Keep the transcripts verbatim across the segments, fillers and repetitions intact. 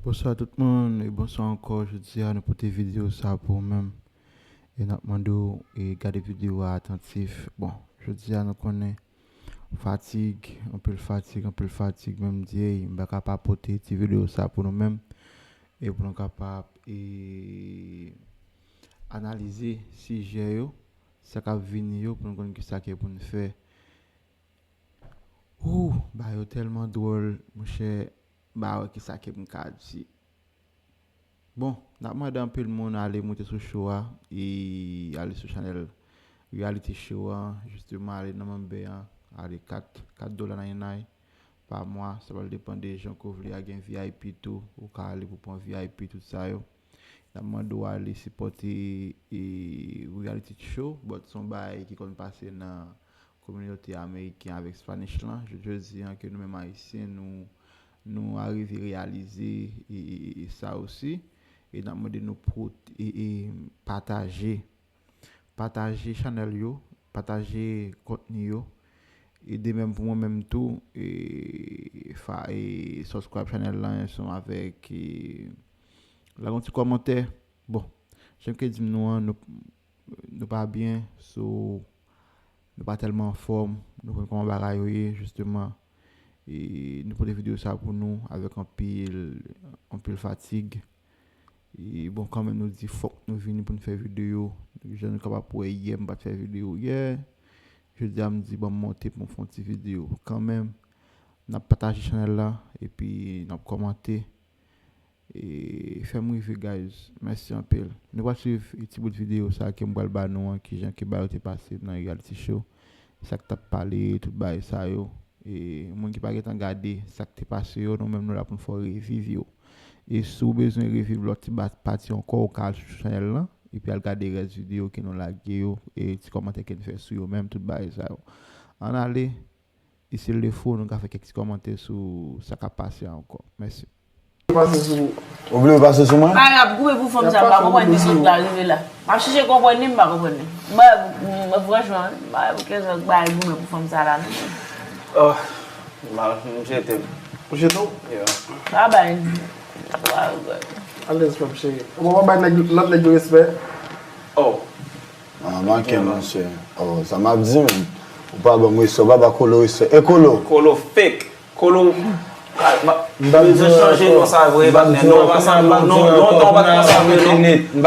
Bonswa tout moun e bonswa ankò. Jodi a nou pote videyo sa pou ou menm. E n ap mande w e gade videyo a atantif. Bon, jodi a nou konnen fatig, anpil fatig, anpil fatig, men m di, ey, m pa ka pa pote ti videyo sa pou nou menm. E pou nou kapab e analize sijè yo, sa k ap vini yo, pou nou konn kisa ke pou n fè. Ou, bagay yo tèlman dwòl, monchè, m pa wè kisa ke m ka di. Bon, n ap mande anpil moun ale moute sou show a, e ale sou chanèl reality show an, jisteman ale nan manbè an, ale kat, kat dola nan inay pa mwa, sa pral depann de jan ke w vle a, gen V I P tou, ou ka ale pou pran V I P tout sa yo. N ap mande w ale sipòte e reality show, but se yon bagay ki konn pase nan kominote ameriken avèk Spanish lan. Jodi a ke nou menm Ayisyen, nou, nou arive reyalize e, e, e, e sa osi. E n ap mande nou pot, e, e pataje. Pataje chanèl yo, pataje kontni yo. E de menm pou mwen menm tou, e, fa, e subscribe chanèl lan ansanm avèk, e, lage yon ti kòmantè. Bon, jan m ke di m nou an, nou, nou pa byen, so, nou pa tèlman anfòm, nou konn kòman bagay yo ye, jisteman. E nou pote videyo sa pou nou avèk anpil, anpil fatig. E bon, kanmenm nou di fòk nou vini pou n fè videyo. Jan nou kapab wè yè, m pa t fè videyo yè. Jodi a m di, bon, m monte pou m fè yon ti videyo. Kanmenm, n ap pataje chanèl la, epi n ap kòmante. E fè m rive, guys. Mèsi anpil. Nou pral swiv ti bout videyo sa ke m pral ba nou an, kijan ke bagay yo te pase nan reality show. Sa k t ap pale, tout bagay sa yo. E moun ki pa gentan gade sa k te pase yo, nou menm nou la pou n fè w reviv yo. E si w bezwen reviv lòt ti ba-, pati ankò, ou ka al sou chanèl lan, epi al gade rès videyo ke nou lage yo, e ti kòmantè ke n fè sou yo menm, tout bagay sa yo. Ann ale, e si l defo, nou ka fè kèk ti kòmantè sou sa k ap pase a ankò. Mèsi. Pase sou ou. Ou vle yo pase sou mwen? Ay, ap goumen pou fanm sa, m pa konprann ki sot la rive la. M ap chèche konprann li, m pa konprann li. Mwen, mwen, franchman, m pa gen zòt bay goumen pou fanm sa la, non. Oh, m al, m jete m. Ou jete w? Yeah. Bye bye. Bye bye. Alèz, frè m cheri. Ou pa bay nèg, lòt nèg yo respè? Oh. Ah, manke, monchè. Oh, sa m ap di, menm. Ou pa ban m respè, ou pa ba Kolo respè. E Kolo? Kolo fake. Kolo, ah, m ap bezwen chanje non sa vre, patnè. Non, pa sa, non, lontan ou pa t konsa vre, non.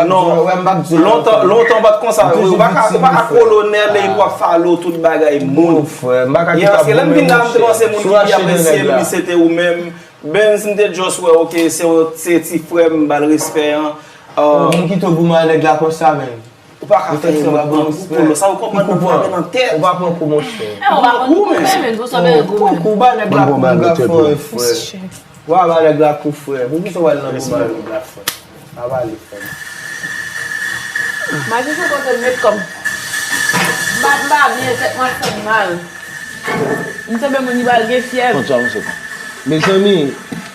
Non, lontan, lontan ou pa t konsa vre. Ou pa ka, ou pa ka kolonèl epi w ap follow tout bagay moun. Paske lè m vin la, m te panse moun ki pi apresye m, se te ou menm. Benz, m te just wè, ok, se, se ti frè m, m ba l respè an. Moun ki tou goumen a nèg la konsa, menm. Ou pa ka fè moun pran kou pou lo. Sa ou konprann nan frape nan tèt. Ou pa pran kou, monchè. Ou pa pran kou, monchè. Pran kou, ba nèg la kou, frè. Wa ba nèg la kou, frè. Poukisa w al nan goumen a nèg la, frè? Pa pale, frè. Mache sou kote m met kòm. M pa, m pa byen, tèt mwen ap fè m mal. M sanble moun ki pral gen fyèv. Konn sa, monchè. Mezanmi,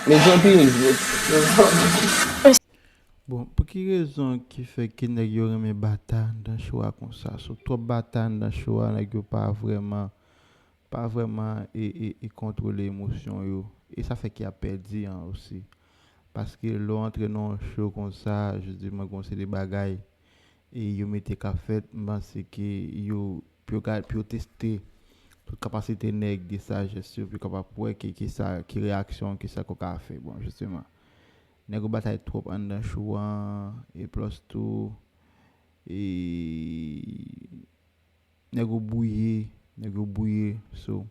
mezanmi. Bon, pou ki rezon ki fè ke nèg yo renmen batay anndan show a konsa? So, twòp batay anndan show a, nèg yo pa vrèman, pa vrèman e, e, e kontwole emosyon yo. E sa fè ke y ap pèdi an osi. Paske lè w antre nan yon show konsa, jodi mwen gen yon seri de bagay e yo mete k ap fèt, m panse ke yo, pou yo gad, pou yo teste tout kapasite nèg de sajès yo, pou yo kapab wè ki, ki sa, ki reyaksyon, ki sa ke w ka fè. Bon, jisteman, nèg yo batay twòp anndan show an, e plus tou, e nèg yo bwouye, nèg yo bwouye, so,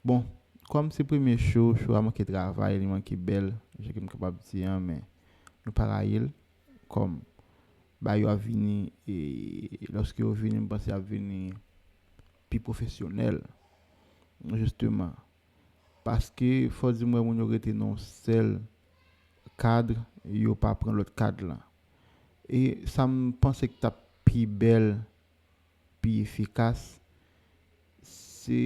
bon, kòm se premye show, show a manke travay, li manke bèl, jan ke m kapab di an, men nou pa rayi l, kòm bagay yo ap vini, e lòske yo vini, m panse y ap vini pi pwofesyonèl, jisteman. Paske, fò di m wè moun yo rete nan yon sèl kad, yo pa pran lòt kad lan. E sa m panse k t ap pi bèl, pi efikas, se,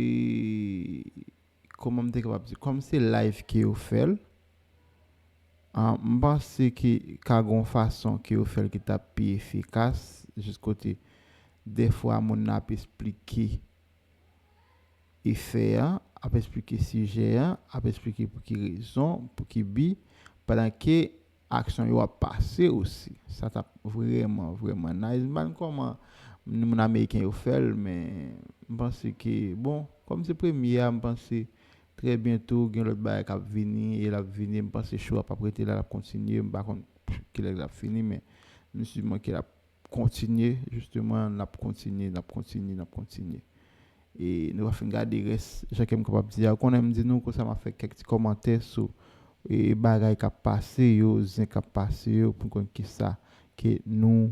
kòman m te kapab di, kòm se live ke yo fè l, ah, m panse ke ka gen yon fason ke yo fè l ki t ap pi efikas, jis kote dèfwa moun nan ap esplike efè a, ap esplike sijè a, ap esplike pou ki rezon, pou ki bi, pandan ke aksyon yo ap pase osi. Sa t ap vrèman, vrèman nice. M pa konn kòman moun ameriken yo fè l, men m panse ke, bon, kòm se premye a, m panse trè byento gen lòt bagay k ap vini, e l ap vini, m panse show a p ap rete la, l ap kontinye, m pa konn kilè l ap fini, men m siman ke l ap kontinye, jisteman, n ap kontinye, n ap kontinye, n ap kontinye. E nou va fin gade rès, jan ke m kapab di a. Ou konnen m di nou konsa m ap fè kèk ti kòmantè sou e, bagay k ap pase yo, zen k ap pase yo, pou n konn kisa ke nou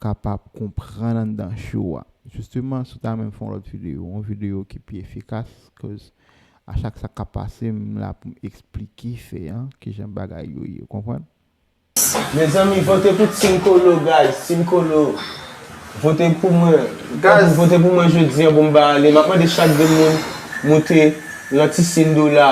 kapab konprann anndan show a. Jisteman, si w ta renmen fè yon lòt videyo, yon videyo ki pi efikas, cause a chak sa k ap pase, m la pou m eksplike fè an, kijan bagay yo ye, ou konprann? Mezanmi, vote pou Team Kolo, guys. Team Kolo. Vote pou mwen. Guys, vote pou mwen jodi an pou m pa ale. M ap mande chak grenn moun moute nan ti siy dola.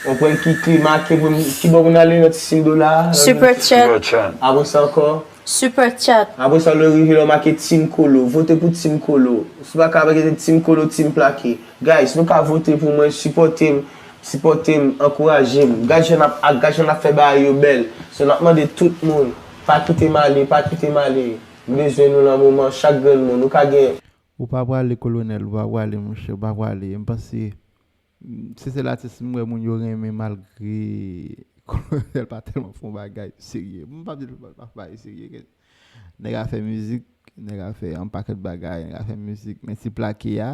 Ou konprann ki, ki make pou m, ki bò pou n ale nan ti siy dola a? Super chat. Apre sa ankò? Super chat. Apre sa, lè w rive la, w make Team Kolo. Vote pou Team Kolo. Si w pa ka, make Team Kolo, Team Plake. Guys, nou ka vote pou mwen, sipòte m, sipòte m, ankouraje m. Gad jan n ap ak, gad jan n ap fè bagay yo bèl. So, n ap mande tout moun, pa kite m ale, pa kite m ale. M bezwen nou nan moman, chak grenn moun, nou ka gen. Ou pa prale, Kolonèl, ou pa prale, monchè, ou pa prale. M panse, se sèl atis m wè moun yo renmen malgre Kolonèl pa tèlman fè yon bagay serye. M p ap di l pa fè bagay serye. Nèg la fè mizik, nèg la fè yon pakèt bagay, nèg la fè mizik, men ti plake a,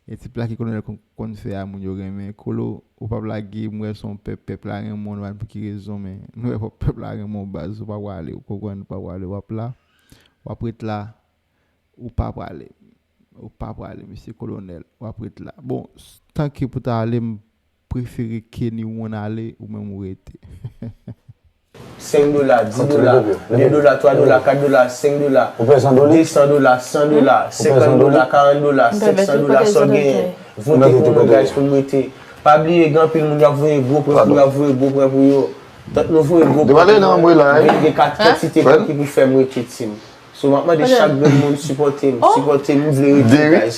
e ti plake Kolonèl konn, konn fè a, moun yo renmen. Kolo, ou p ap lage, m wè se yon pèp, pèp la renmen w, m pa konn pou ki rezon, men nou wè fòk pèp la renmen w baz, ou pa prale, ou konprann, ou pa prale, w ap la, w ap ret la, ou pa prale, ou pa prale, mesye Kolonèl, w ap ret la. Bon, tanke pou ta ale, m prefere Kenny One ale, ou menm ou rete. Senk dola, dis dola, de dola, twa dola, kat dola, senk dola, desan dola, san dola, senkant dola, karant dola, senk san dola, sa w genyen. Vote pou mwen, guys, pou m rete. Pa bliye, gen anpil moun y ap voye gwo pwen pou, y ap voye gwo pwen pou yo. Tank nou voye gwo pwen pou mwen, gen kat kantite pwen ki pou fè m rete, team. So, m ap mande chak grenn moun sipòte m, sipòte m, m vle rete, guys.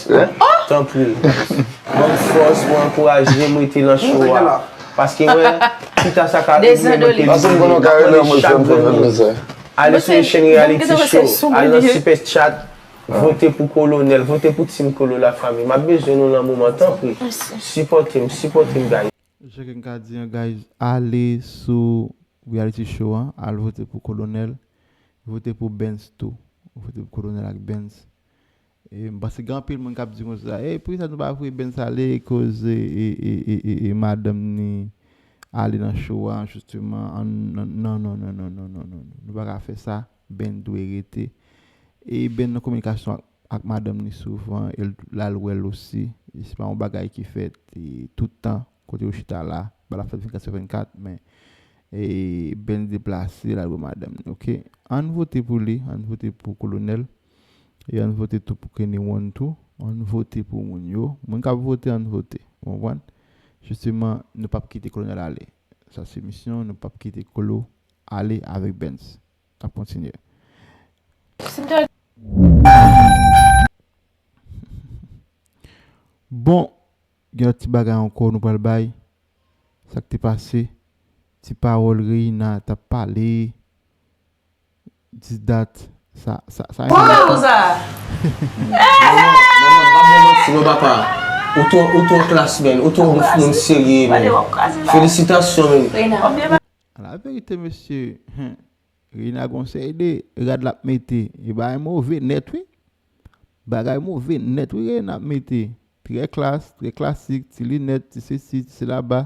Tanpri. Ban m fòs pou ankouraje m rete nan show a. Paske, wè, chita sa ka rive nan televizyon. M ap mande chak grenn moun. Ale sou Haitian Reality Show, al nan Super Chat, vote pou Kolonèl, vote pou Team Kolo Lafanmi. M ap bezwen nou nan moman, tanpri. Sipòte m, sipòte m, guys. Jan ke m ka di an, guys, ale sou reality show an, al vote pou Kolonèl, vote pou Bens tou. Vote pou Kolonèl ak Bens. E m panse gen anpil moun k ap di konsa, e poukisa nou pa voye Bens ale, koz e, e, e, e, e, e madanm ni ale nan show a, jisteman, an, nan, non, non, non, non, non, non, non, non, nou pa ka fè sa, Bens dwe rete. E Bens nan kominikasyon ak, ak madanm ni souvan, e l, l al wè l osi. E se pa yon bagay ki fèt, e, tout tan, kote yo chita la, ba l ap fèt vennkat sou vennkat, men, e, Bens deplase, l al wè madanm ni, oke? Ann vote pou li, ann vote pou Kolonèl, e ann vote tou pou Kenny One tou, ann vote pou moun yo. Moun k ap vote, ann vote, ou konprann? Jisteman, nou p ap kite Kolonèl ale. Sa se misyon, nou p ap kite Kolo ale avèk Bens. N ap kontinye. Bon, gen yon ti bagay ankò nou pral bay. Sa k te pase? Ti pawòl Reina t ap pale. Dis dat. Sa, sa, sa. Kòman ou sa? Manman, manman, pa bon manti non, papa. Ou twò, ou twò klas, menn. Ou twò bon moun serye, menn. Felisitasyon, menn. Laverite, mesye. Reina gon seri de rad l ap mete. E bagay move nèt, wi. Bagay move nèt, wi, Reina ap mete. Trè klas, trè klasik, ti linèt, ti sesi, ti selaba.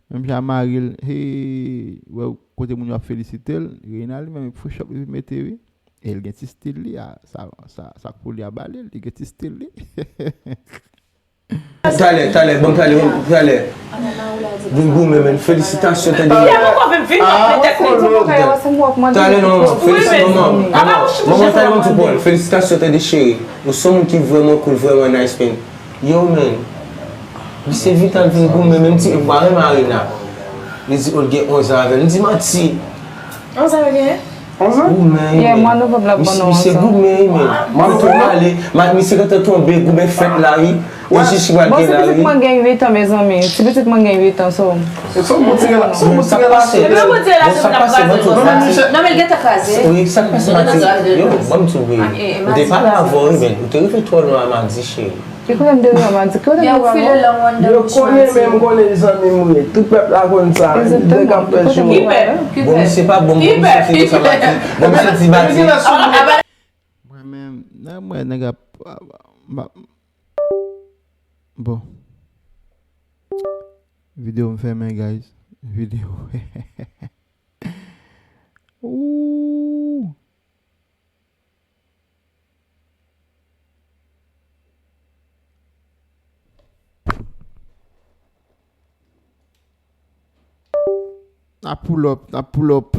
Menm jan a mari l, hey, wè kote moun yo ap felisite l. Reina li menm, e fo chòp li vin mete, wi. E l gen ti stil li a. Sa, sa, sa k pou li a ba li, li gen ti stil li. Talè, talè, bon, talè, bon, talè. Vin goumen, menn. Felisitasyon, tande. Talè, non, non, felisitasyon, manman. Manman, talè, manman, tou pwòl. Felisitasyon, tande, cheri. Ou se yon moun ki vrèman cool, vrèman nice, menn. Yo, menn. Misye Vital vin goumen, menn, di, m pa renmen Arena. Li di, oh, l gen onz an avè l. M di, manti. Onz an yo genyen? Goumen, yeah, mwa novanm la ban nou ansanm. Misye goumen, men. Mwa novanm la. Ale, misye gentan tonbe, goumen fèt la, wi. E jis pral gen la, wi. Bon, ti pitit mwen gen uit an, mezanmi. Ti pitit mwen gen uit an, so. E sa bon ti la, sa bon ti la. Epi yon bon ti la, se pou l ap kraze konsa. Non, men l gentan kraze. Wi, sa k pase, Mati? Yo, ban m di w, wi. Ou te pale avè w, wi, men ou te rive twò lwen a Mati, cheri. Ki kote m te rive, Mati? Ki kote m te rive? Yo konnen, men m konnen zanmi m wi. Tout pèp la konn sa. Nèg ap fè jou. Bon, misye pa bon, bon, misye te di sa, Mati. Bon, misye di, Mati. Mwen menm, nan mwen nèg ap, ap, ap, bon. Videyo m fèmen, guys. Videyo. Ooh. N ap pull up, n ap pull up.